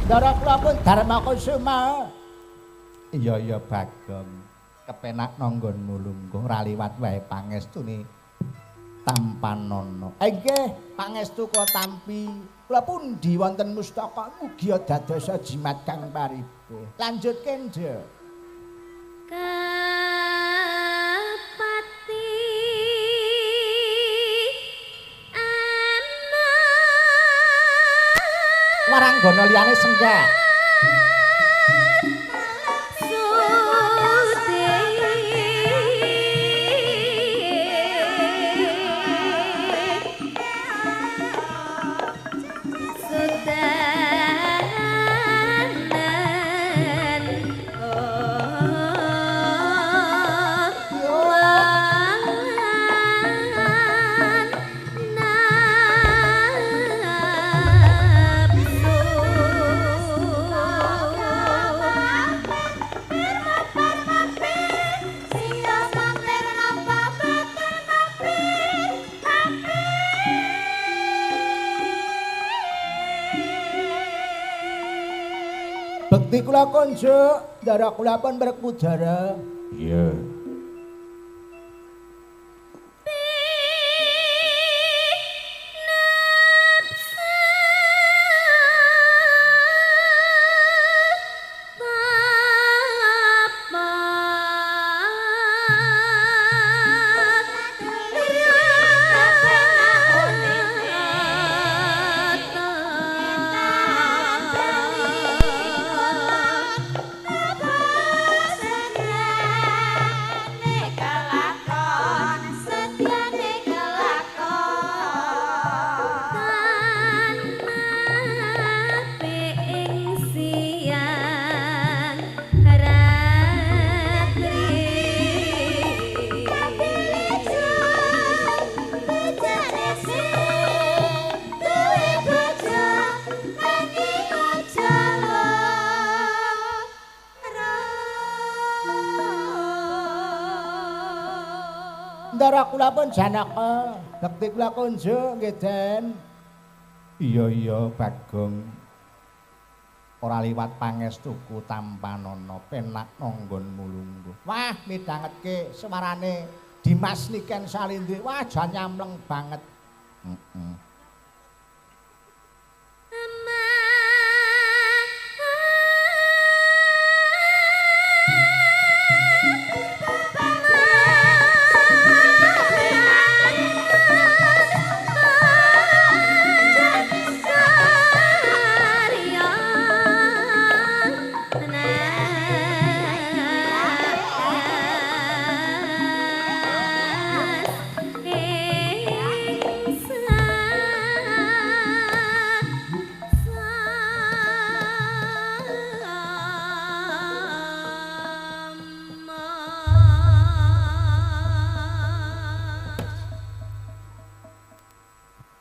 Ndara kula pun Darma Kusuma. Iya iya Bagong. Kepenak nanggonmu lungguh ora liwat wae pangestune tampanana. Nggih, pangestu kula tampi. Kula pundi wonten mustaka mugi dadosa jimat kang paribeh. Lanjut kendha. Kapati ana Waranggana liyane senggak. Bekti kula kunjuk, ndara kula pun Werkudara. Iya. Ndara kula pun Janaka, bekti kula kunjuk nggih Den. Iya iya Bagong. Ora liwat pangestuku tampanana penak nanggonmu lungguh. Wah, midhangetke suarane Dimas Niken Salindri. Wah, jan nyamleng banget. Heeh.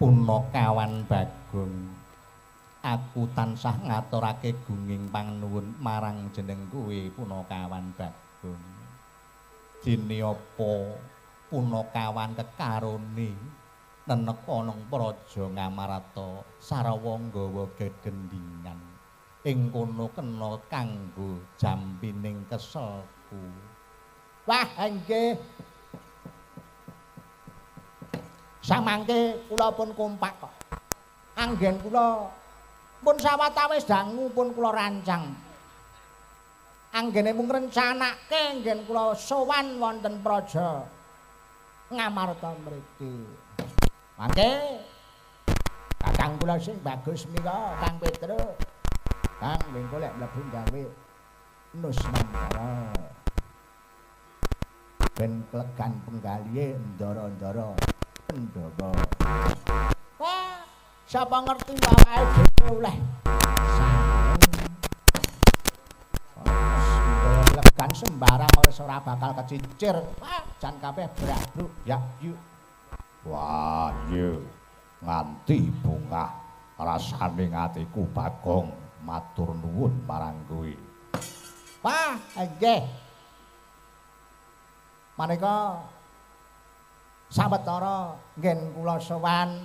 Punakawan Bagong, aku tansah ngaturake gunging pangnuwun marang jeneng kowe Punakawan Bagong. Dene apa Punakawan kekarone neneka nang praja Ngamarta sarawa nggawa gegendingan ing kono kena kanggo jampining keselku. Wah, nggih. Samangke kula pun kompak kok. Anggen kula pun sawetawis dangu pun kula rancang. Anggene mung ngrencanake anggen kula sowan wonten praja Ngamarta mriki. Mangke kakang kula sing bagus menika Kang Petro. Kang mengko lek mlebu gawe Nuswantara. Ben klegan penggalihe ndara-ndara Pandhawa. Wah, sapa ngerti awake dhewe oleh sarung. Legan sembarang ora bakal kecicir. Wah, jan kabeh brabru ya yuk. Wah, iya. Nganti bungah rasane atiku Bagong matur nuwun marang kowe. Wah, nggih. Maneka sawetara nggen kula sowan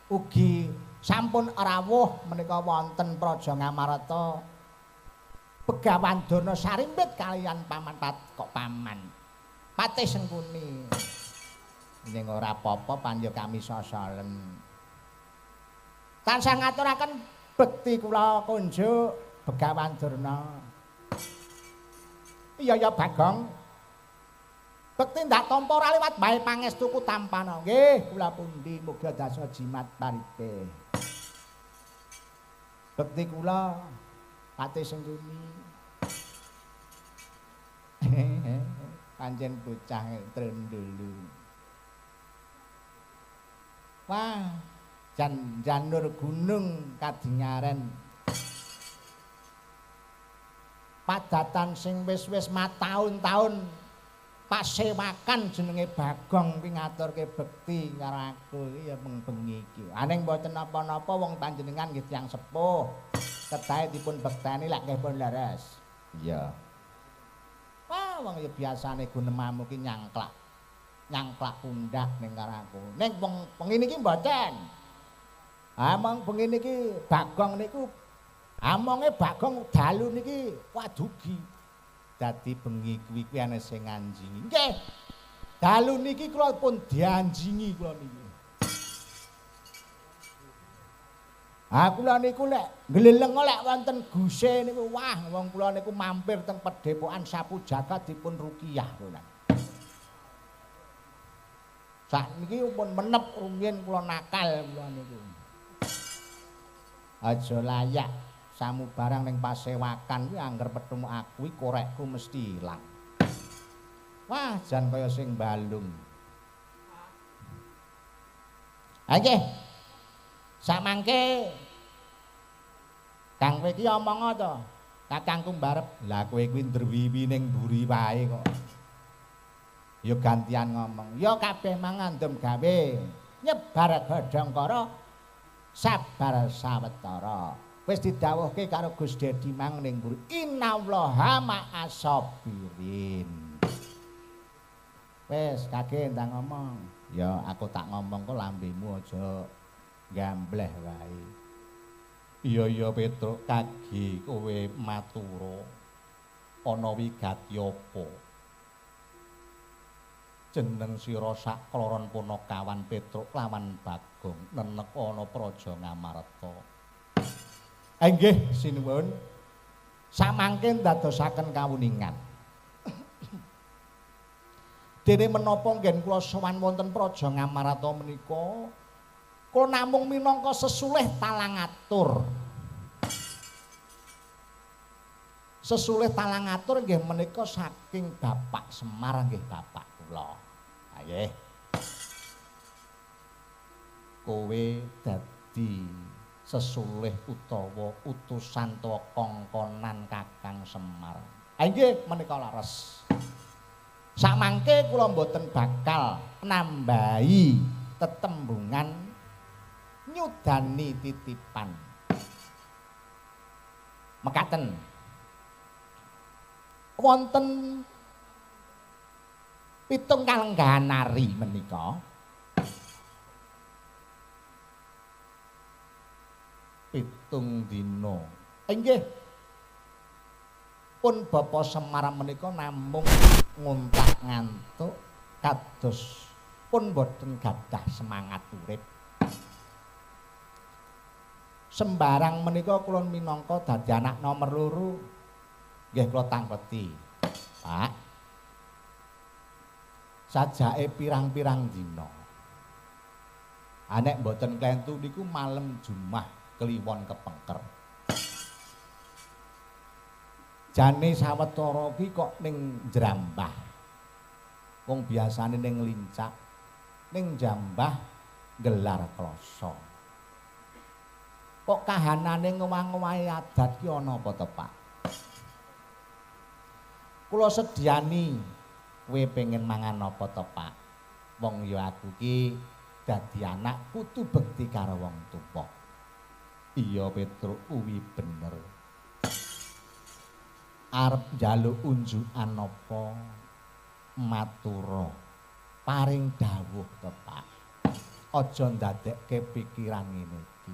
ugi Sampun rawuh menika wonten Praja Ngamarta. Begawan Durna sarimbit kaliyan paman kok paman. Patih Sengkuni. Ning ora apa-apa panyo kami sosolen. Tansah ngaturaken bekti kula kunjuk Begawan Durna. Iya ya Bagong. Bekti ndak tampa ora liwat bae pangestuku tampana. Nggih, kula pundi muga dasa jimat paripe. Bekti kula Patih Sengkuni. Pancen bocah trendulu. Wah, jan janur gunung kadingaren. Padatan sing wis-wis mataun-taun pasewakan jenenge Bagong kuwi ngaturke bekti karo aku iki ya bengi iki. Aning mboten napa-napa wong panjenengan nggih tiyang sepuh. Kedahe dipun bekteni lak nggih pun leres. Iya. Wah, wong ya biasane gunemamu ki nyangklak. Nyangklak pundak ning karo aku. Ning wong bengi niki mboten. Ah, mong bengi niki Bagong niku amonge Bagong dalu niki wadugi. Dadi bengi kuwi kuwi ana sing nganjingi. Nggih. Dalu niki kula pun dianjingi kula niki. Ah kula niku lek ngleleng lek wonten guse niku wah wong kula niku mampir teng pedhepokan Sapu Jagat dipun rukiyah kula. Sakniki pun menep rumiyin kula nakal kula niku. Aja layak samubarang ning pasewakan kuwi angger petemu aku iki korekku mesti ilang. Wah, jan kaya sing balung. Ha nggih. Samangke Kang kowe iki omong to? Kakangku mbarep. Lah kowe kuwi ndrewiwi ning mburi wae kok. Ya gantian ngomong. Ya kabeh mangandem gawe nyebar godhong kara sabar sawetara. Wis didhawuhke karo Gus Dedi mang ning mburi. Innallaha ma'asabirin. Wis kage ndang ngomong. Ya aku tak ngomong kok lambemu aja gambleh wae. Iya iya Petruk kage kowe matura ana wigati apa? Jeneng sira sakloron punakawan Petruk lawan Bagong nenek ana Praja Ngamarta. Nggih sinuwun. Samangke ndadosaken kawuningan. Dene menapa nggen kula sowan wonten Praja Ngamarta menika kula namung minangka sesulih talang atur. Sesulih talang atur nggih menika saking Bapak Semar nggih bapak kula. Ha nggih. Kowe dadi sesulih utawa utusan utawa kongkonan Kakang Semar. Ha nggih menika leres. Samangke kula mboten bakal nambahi tetembungan nyudani titipan. Mekaten. Wonten pitung kalenggahan nari menika. Pitung dina. Inggih. Pun Bapak Semar menika namung ngontak ngantuk kados pun boten gadah semangat urip. Sembarang menika kula minangka dadi anak nomor loro nggih kula tangketi. Pak. Sajake pirang-pirang dina. Anek mboten klentu niku malem Jumat Kliwon kepengker. Jane sawetara ki kok ning Jrambah. Wong biasane ning Lincak, ning Jambah gelar kloso. Kok kahanane ngowah-ngowahi adat ki ana apa to, Pak? Kula sediani kowe pengen mangan apa to, Pak? Wong ya aku ki dadi anak kudu bekti karo wong tuwa. Iya Petruk kuwi bener. Arep njaluk unjukan apa matura paring dawuh to, Pak. Aja ndadekke pikiran ngene iki.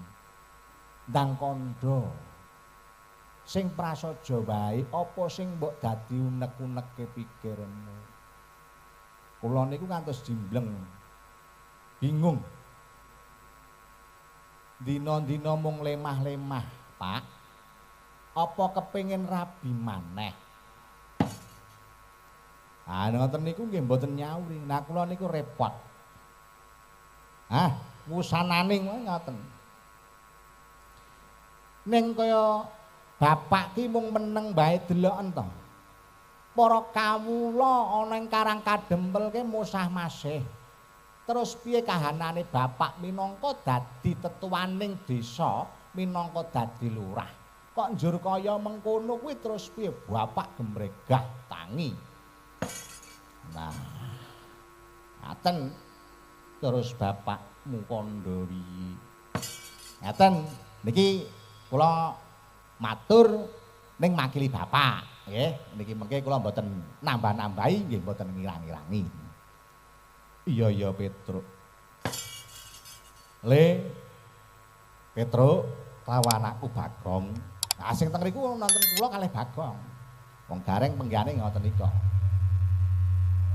Ndang kandha. Sing prasaja wae apa sing mbok dadi unek-uneke pikirmu. Kula niku ngantos jimbleng. Bingung. Dina-dina mung lemah-lemah, Pak. Apa kepengin rabi maneh? Ah ngoten niku nggih mboten nyauri. Nah kula niku repot. Ah, wusanane ngoten. Ning kaya bapak ki mung meneng bae deloken to. Para kawula ana ing Karang Kadempel ki musah-masih. Terus piye kahanane bapak minangka dadi tetuaning desa, minangka dadi lurah. Kok njur kaya mengkono kuwi terus piye bapak gemregah tangi. Nah, ngaten terus bapakmu kandha piye. Ngaten niki kula matur ning makili bapak nggih, niki mengke kula mboten nambah-nambahi nggih mboten ngirang-ngirangi. Iya iya Petruk. Le Petruk kelawan anakku Bagong. Nah sing teng riku nonton kula kalih Bagong. Wong gareng penggane ngoten nika.